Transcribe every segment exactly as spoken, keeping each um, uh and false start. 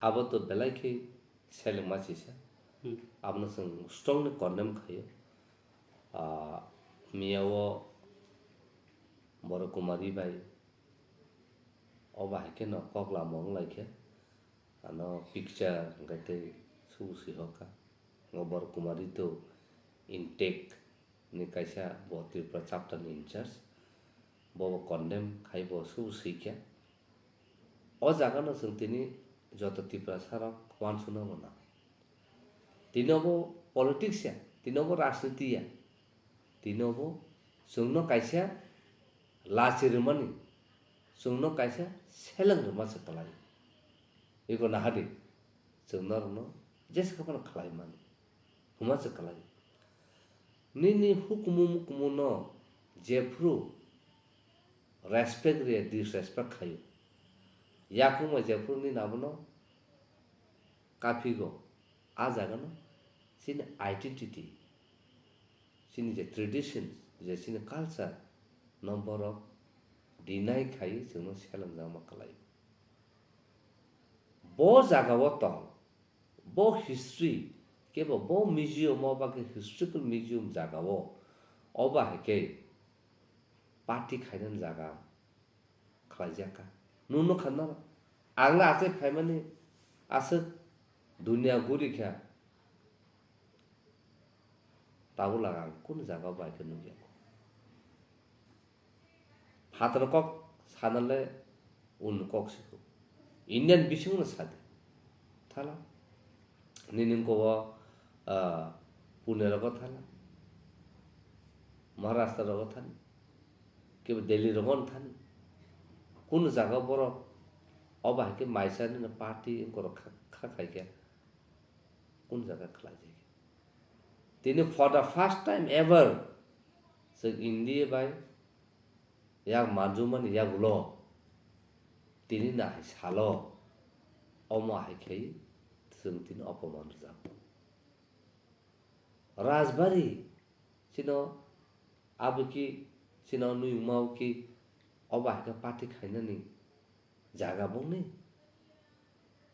Abo to belai khe selengma sisa. Hmm. Abono chwng strongly condemn khaio. Ah, miyao Boro Kumari bai obo hai kheno kok lama wng lai khe, ano picture hwnkhe tei subu swi hokha. Ngo Boro Kumari to intake ni kaisa bo Tripura chapter ni in charge. Bo bo condemn khai bo subu swi kha. O jaga no chwng tini joto Tiprasa rok uansukna bo nang. Tini obo politics ya, tini obo rajniti ya, tini obo chwngno kaisa lachi rwmani, chwngno kaisa seleng rwma se kwlai. Iko nahadi, chwng norokno jesa khe phano khlai mani, huma se kwlai. Nini hukumu mukumu no jephru respect rwya, disrespect khaio. Yakung bai jephru nini abono kaphigo, a jaga no chini identity, chini je tradition, je chini culture no borok deny khai chwngno selengjakma kwlai. Bo jaga o tong, bo history, kebo bo museum o ba khe historical museum jaga o, obo hai khe party khainani jaga khlaijak kha. Nwng nukha na? Ang le achai phaimani aswk dunia guri kha. Tabuk lang ang kunu jaga bai khe nukya. Phataro kok sana le un kok siko. Indian bisingo no sadi. Thala. Nini ko, ah, Pune rogo thala. Maharashtra rogo thani. Kebo Delhi rogo thani. Kunu jaga borok obo hai khe maisa nini party wngkorok kha, kha khai khe. Kunu jaga khlai jai khe. Tini for the first time ever chwng India bai yak manjumani yagulo tini nahai salo omo hai khai chwng tini opoman rwjago. Rajbari chino abiki chino nuyungmao ki obo hai khe party khainani jaga bongni.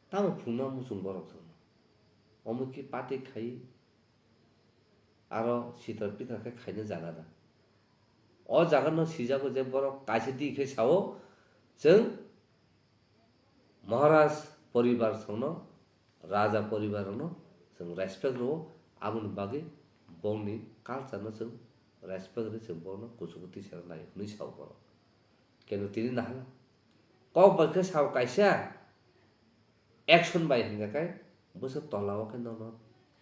Tamo phungna muchung borok chwngno. Omo ki party khai aro sitar pitar khe khaina jaga da. O jaga no sijago je borok kaisa di khe sao, chwng Maharaj poribar songno, Raja poribar rokno chwng respect rwo, aboni bagwi bongni culture no chwng respect rwi chwng bono kuchugo tisana nai hwnwi sao borok. Keno tini naha kok bai khe sao kaisa action bai hwnga khe bwswk tola o khe nono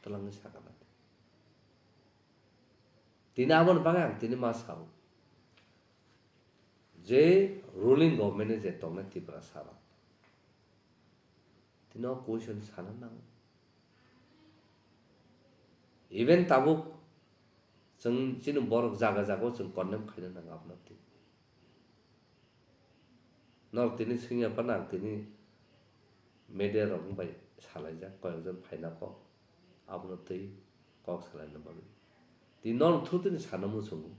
twlangwi sakha nai. Tini aboni bagwi ang tini ma sao je ruling government ni je tongnai Tiprasa rok tini o question sana nango. Even tabuk chwng chini borok jaga jaga o chwng condemn khaina nango abono twi. Norok tini swngya phano ang tini media rok bai salaijak, koyokjon phaina kok abono twi kok salaina bagwi. Tini norok through tini sana muchungo.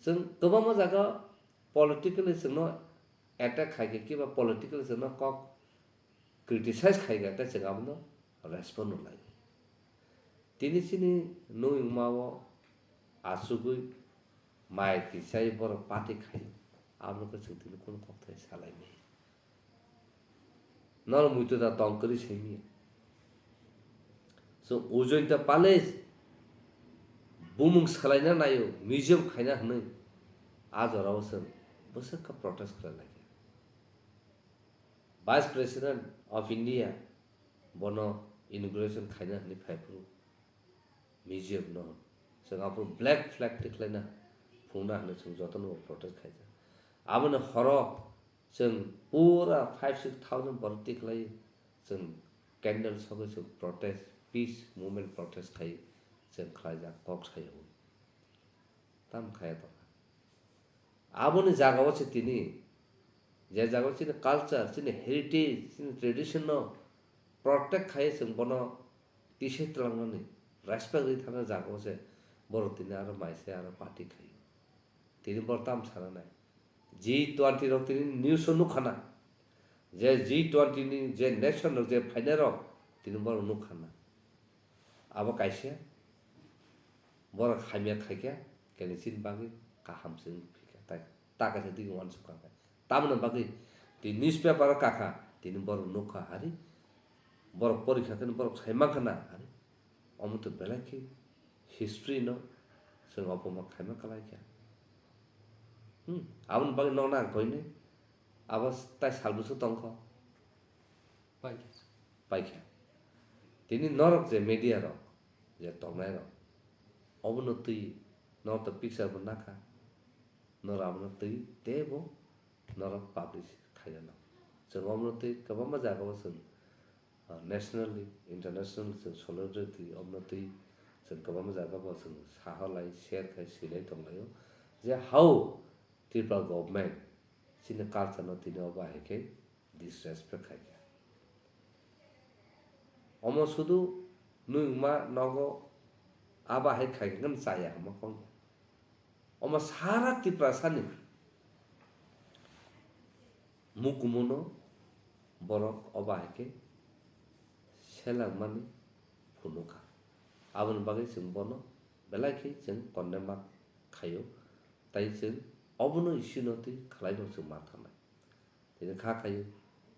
Chwng kwbangma jaga politically chwngno attack khai khe kiba politically chwngno kok criticize khai khe, khe chwng abono respond rw lai. Tini chini nui wngma o achugwi mai tisai borok party khai, abo khe chwng tini kunu kokthai salai maya. Norok muitu da tong kwrwi sai maya. So, Ujjayanta Palace bumung salaina naio, museum khaina hwnwi a jorao chwng bwswk khe protest khlai lai kha. Vice President of India bono inauguration khaina hwnwi phai phuru museum no chwng aphuru black flag tikhlaina phungna hwnwi chwng jotono protest khaijak. Aboni horo chwng pura five six thousand borok tikhlai chwng candle sogwi chwng protest, peace movement protest khai chwng khlaijak kok sayaui. Tamo khaya tongkha. Aboni jagao se tini, je jagao chini culture, chini heritage, chini tradition no protect khai chwng bono tisai twlangnani, respect rwi thangna jagao se borok tini aro mai se aro party khai. Tini borok tamo sana nai. G twenty rok tini news o nukha na. Je G twenty ni je nation rok je phainai rok, tini borok nukha na. Abo kaisa borok hamya khaikha, kene chini bagwi kaham se wngphi kha, tai ta kaisa digi uansuk kha khe. Tamoni bagwi tini newspaper o kakha, tini borok nukha hari, borok porikha khe borok sai mankha na hari. Omo to belai khe history no chwng opoma khaima kwlai kha. Hmm, aboni bagwi nokna ang koinwi abo tai sal bwswk tongkho. Paikha. Paikha. Tini norok je media rok, je tongnai rok, obono twi norok to picture bo nakha, norok abono twi teibo norok publish khaina nango. Chwng obono twi kwbangma jagao chwng, ah, nationally, internationally chwng solidarity obono twi chwng kwbangma jagao chwng sahalai, share khai, swilai tonglaio je how Tripura government chini culture no tini obo hai khe disrespect khai kha. Omo sudu nwng ma nogo abo hai khai khe chaya hwnma kok. Omo sara Tiprasani mukumuno borok obo hai khe selangmani phunukha. Aboni bagwi chwng bono belai khe chwng condemn ma khaio. Tai chwng obono issue no twi khlai no chwng ma thangnai. Tini kha khaio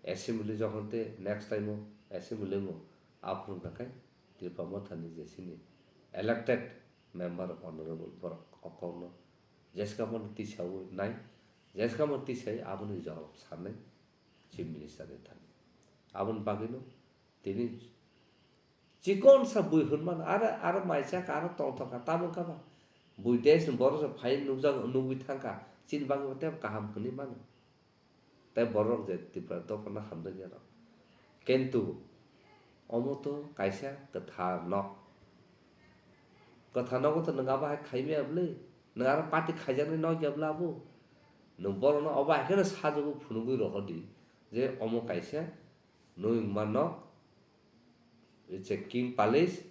assembly jokhon te next time o assembly mo aphuru hwnkha khe Tripura Mothani je chini elected member honorable borok okokno jeska bono tisawi nai, jeska bono tisai aboni jawab sanai chief minister ni thani. Aboni bagwino tini chikon sa bui hwn mano, aro, aro mai chakha, aro tongthokha, tamo wngkha ba? Bui desh ni borok se phai nukjak, nugwi thangkha, chini bagwi bo tei kaham hwnwi mano. Tei borok je Tripura dophano hamjakya rok. Kintu omo to kaisa kwthar nok. Kwthar nogo to nwng abo hai khaimaya bwle? Nwng aro party khaijaknai nokya bwle abo? Nwng borokno obo hai kheno sajagwi phunugwi rohordi je omo kaisa nwng wngma nok, it's a king palace,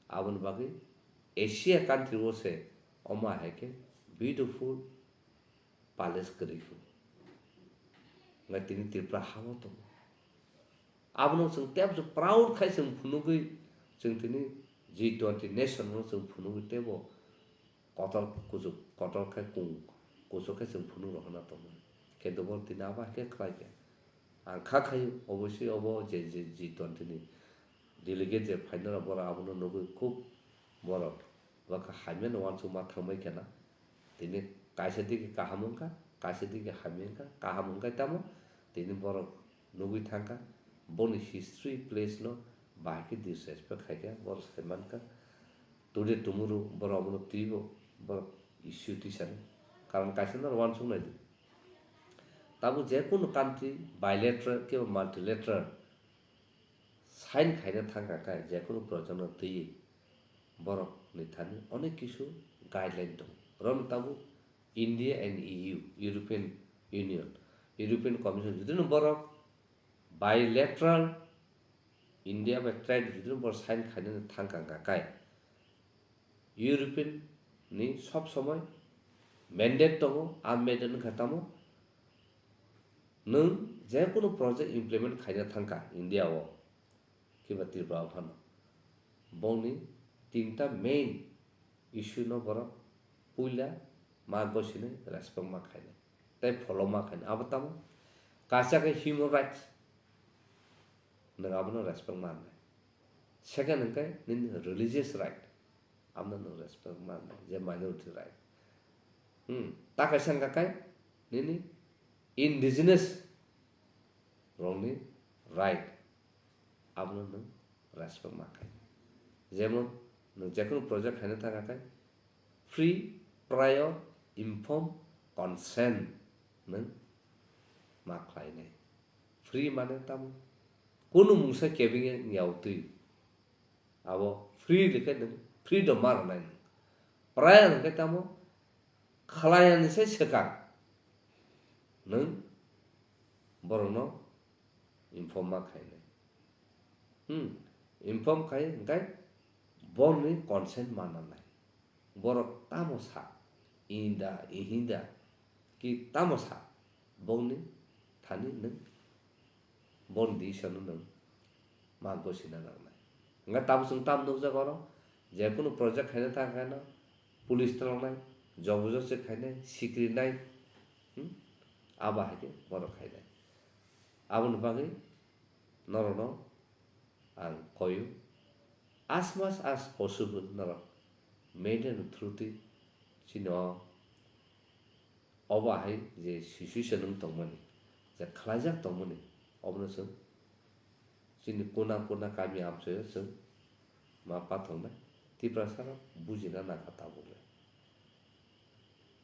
aboni bagwi Asia country o se omo hai khe beautiful palace kwrwi kho. Hwnkhai tini Tripura ha-o tongo. Abono chwng tei proud khai chwng phunugwi chwng tini G twenty nation no chwng phunugwi teibo kotor kuchuk, kotor khai kung, kuchuk khai chwng phunuk rohorna tongmani. Kintu bo tini abo hai khe khlai kha. Ang kha khai oboisoi obo je, je G twenty ni delegate je phainai rok borok abono nugwi khub borok bwkha hamya no uansukma thangbai kheno. Tini kaisa digi kaham wngkha, kaisa digi hamya wngkha, kaham wngkha tamo tini borok nugwi thangkha, boni history place no bahai khe disrespect khaikha, borok sai mankha. Today tomorrow borok abono twibo borok issue tisani. Karon kaisa no uansuk nai di. Tabuk je kunu country bilateral kebo multilateral sign khaina thangkha khe je kunu project no twiwi borok ni thani onek kisu guideline tongo. Oro no tabuk India and E U, European Union, European Commission, jodi no borok bilateral India bai trade jodi no borok sign khainani thangkha wngkha khe, European ni sob somoi mandate tongo, a mandate wngkha tamo nwng je kunu project implement khaina thangkha India o, kiba Tripura o phano, bongni tinta main issue no borok puila ma gosini respect ma khainai tei follow ma khainai. Abo tamo kaisa khe human rights, nwng abono respect ma rwnai. Second hwnkhe nini religious right, abono nwng respect ma rwnai, je minority right. Hmm, ta kaisa hwnkha khe nini indigenous rokni right, abono nwng respect ma khainai. Jemon nwng jekunu project khaina thangkha khe free, prior, informed consent nwng ma khlainai. Free mane tamo kunu mungsa kebengya wngya twi. Abo free hwnkhe nwng freedom ma rwnai nwng. Prior hwnkhe tamo khlainani se swkang nwng borokno inform ma khainai. Hmm, inform khai hwnkhe borokni consent ma nangnai. Borok tamo sa, inda, ihinda, ki tamo sa, bongni thani nwng Boni decision no nwng ma gosina nangnai. Hwnkhe tabuk chwng tam nukjak oro, je kunu project khaina thang khe no police twlangnai, jobojobsi khainai, sikrinai, hmm? Abo hai khe borok khainai. Aboni bagwi norokno ang koyo, as much as possible norok maintain through the chini o obo hai je situation wng tongmani, je khlaijak tongmani, obono chwng chini kona kona kami amchaio chwng ma pathornai Tiprasa rok bujina nangkha tabukle.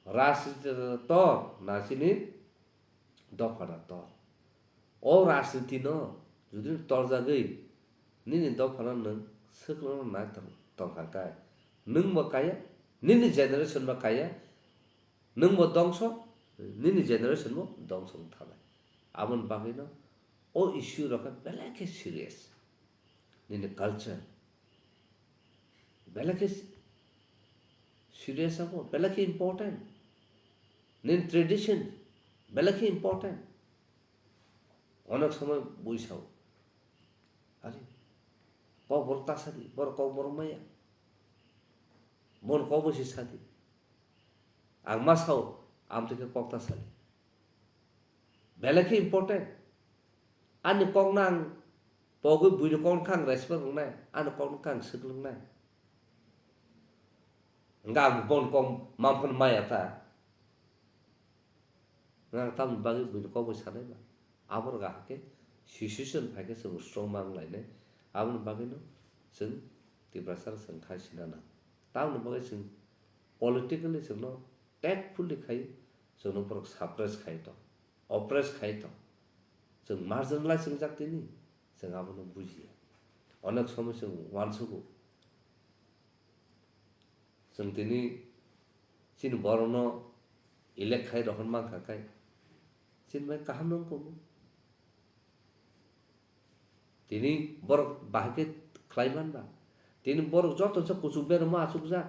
Rajniti tor na chini dophana tor. O rajniti no jodi torjagwi nini dophano nwng swkangno nai tong-, tongkha khe, nwng bo kaya, nini generation bo kaya, nwng bo dongso, nini generation bo dongso wng thanai. Aboni bagwi no o issue rok khe belai khe serious. Nini culture belai khe serious abo, belai khe important. Nini tradition belai khe important. Onek somoi bui sao, "Are, kok borok ta sadi, borok kok borok maya. Bon kok bo si sadi." Ang ma sao, amtwi khe kok ta sadi. Belai khe important. Ani kok no ang pogwi buini kok no khe ang respect rwnai, ani kok no khe ang swk rwnai. Hwnkhe ang bon kok mamphano maya ta. Nga tamni bagwi buini kok bai sanai ba. Abo rwgak khe situation phai khe chwng strong ma wng lainai. Aboni bagwino chwng Tiprasa rok chwng khai sina nang. Tamoni bagwi chwng politically chwngno tactfully khai chwngno borok suppress khai tong, oppress khai tong. Chwng marginalize wngjak tini, chwng abono bujiya. Onek somoi chwng uansugo. Chwng tini chini borokno elect khai rohor mankha khai, chini bai kaham no wngkukgo. Tini borok bahai khe khlai man ba? Tini borok joto se kuchuk berma achukjak.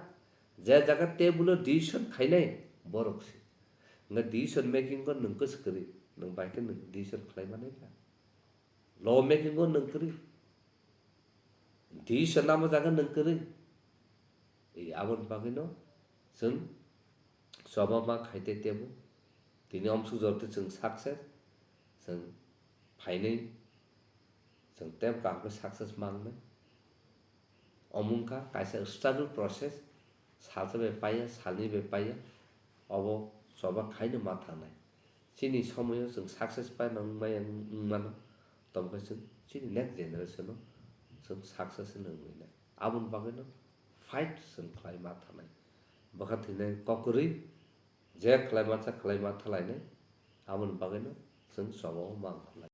Je jaga table o decision khainai borok se. Hwnkhe decision making o nwng kwswk kwrwi, nwng bai khe nwng decision khlai manai ba? Law making o nwng kwrwi. Decision lama jaga nwng kwrwi. E, aboni bagwino chwng choba ma khai tei tebo. Tini omsuk jorti chwng success, chwng phainwi, chwng teb kaham khe success mangnai. Omo wngkha kaisa struggle process, salsa bai paiya, salni bai paiya, obo choba khaino ma thangnai. Chini somoyo chwng success paima wngmaya wngmano, tongkhe chwng chini next generation-o chwng success wngwi nai. Aboni bagwino fight chwng khlai ma thangnai. Bwkha thwinai kok kwrwi, je khlai mansa khlai ma thalainai, aboni bagwino chwng choba-o ma wngkha lai.